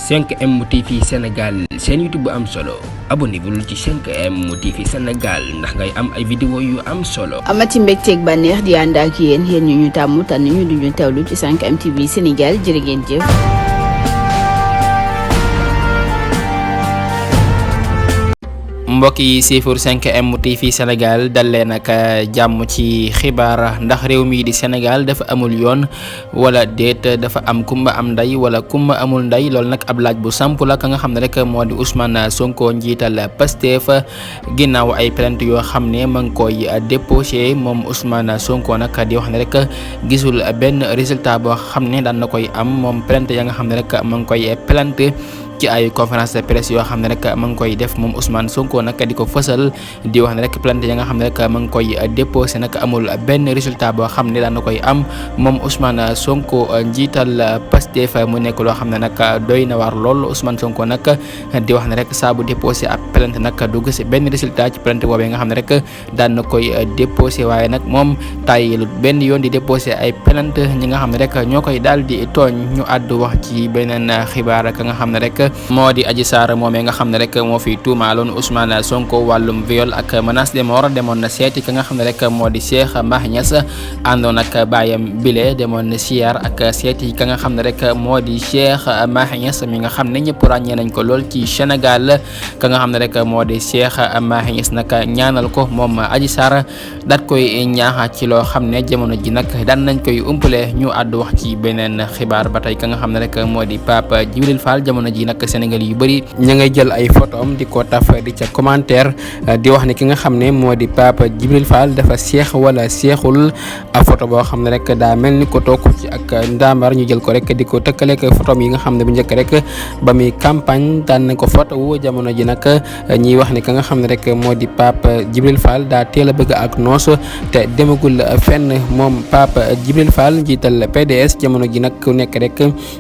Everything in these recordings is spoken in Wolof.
5M TV Sénégal seen YouTube bu am solo abonnez-vous ci 5M TV Sénégal ndax ngay am ay vidéo yu am solo. amati mbégteeg bànneex di ànd ak yéen ñu tàmm tànn ñu duñu teewlu ci 5M TV Sénégal jërë ngeen jëf. mbokk yi siifur 5M TV Sénégal dal leen ak jàmm ci xibaar ndax réew mi di Sénégal dafa amul yoon wala déet dafa am kumba am ndey wala kumba amul ndey loolu nag ab laaj bu samp la ka nga xam ne rek moo di Ousmane Sonko njiital Pastef ginnaaw ay plainte yoo xam ne ma ngi koy déposé moom Ousmane Sonko nag di wax ne rek gisul benn résultat boo xam ne daan na koy am moom plainte ya nga xam ne rek ma ngi koy plainte ci ay conférence de presse yoo xam ne rek ma ngi koy def moom Ousmane Sonko nag di ko fësal di wax ne rek plainte ya nga xam ne rek ma ngi koy déposé nag amul benn résultat boo xam ne daan na koy am moom Ousmane Sonko njiital Pastef mu nekk loo xam ne nag doy na waar lool Ousmane Sonko nag di wax ne rek saa bu déposé ab plainte nag du gis benn résultat ci plainte boobee nga xam ne rek daan na koy déposé waaye nag moom tàyyilut benn yoon di déposé ay plainte ñi nga xam ne rek ñoo koy daal di tooñ ñu àddu wax ci beneen xibaar ka nga xam ne rek moo di Adji Sarr moomee nga xam ne rek moo fi tuumaaloon Ousmane Sonko wàllum viol ak menace de mort demoon na seeti ka nga xam ne rek moo di Cheikh Mahi Niass àndoon ak baayam bile demoon na siyaar ak seeti ka nga xam ne rek moo di Cheikh Mahi Niass mi nga xam ne ñëpp ràññee nañ ko lool ci Sénégal ka nga xam ne rek moo di Cheikh Mahi Niass nag ñaanal ko moom Adji Sarr daat koy ñaaxa ci loo xam ne jamono ji nag daan nañ koy umpale ñu àddu wax ci beneen xibaar ba tey ka nga xam ne rek moo di Pape Djibril Fall jamono ji nag Sénégal yu bëri ña ngay jël ay photom di ko taf di ca commentaire di wax ne ki nga xam ne moo di Pape Djibril Fall dafa seex wala seexul a photo boo xam ne rek daa mel ni ko toog ci ak ndambar ñu jël ko rek di ko tëkkaleek photom yi nga xam ne bu njëkk rek ba muy campagne daan nañ ko photo wu jamono ji nag ñiy wax ne ki nga xam ne rek moo di Pape Djibril Fall daa teel a bëgg ak noos te demagul fenn moom Pape Djibril Fall njiital PDS jamono ji nag ku nekk rek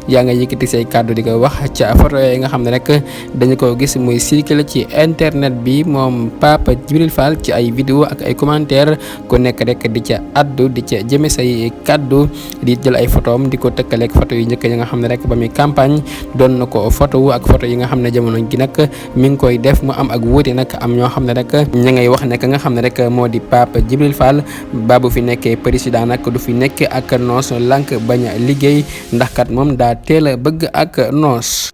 yaa nga yëkkati say kàddu di ko wax ca photo yi nga xam ne rek dañu ko gis muy circulé ci internet bi moom Pape Djibril Fall ci ay vidéo ak ay commentaire ku nekk rek di ca addu di ca jëme say kaddu di jël ay photom di ko tëkkaleeg photo yu njëkk yi nga xam ne rek ba muy campagne doon na ko photo wu ak photo yi nga xam ne jamono gi nag mi ngi koy def mu am ak wuute nag am ñoo xam ne rek ña ngay wax ne ka nga xam ne rek moo di Pape Djibril Fall ba bu fi nekkee président nag du fi nekk ak noos lank bañ a liggéey ndax kat moom daa teel a bëgg ak noos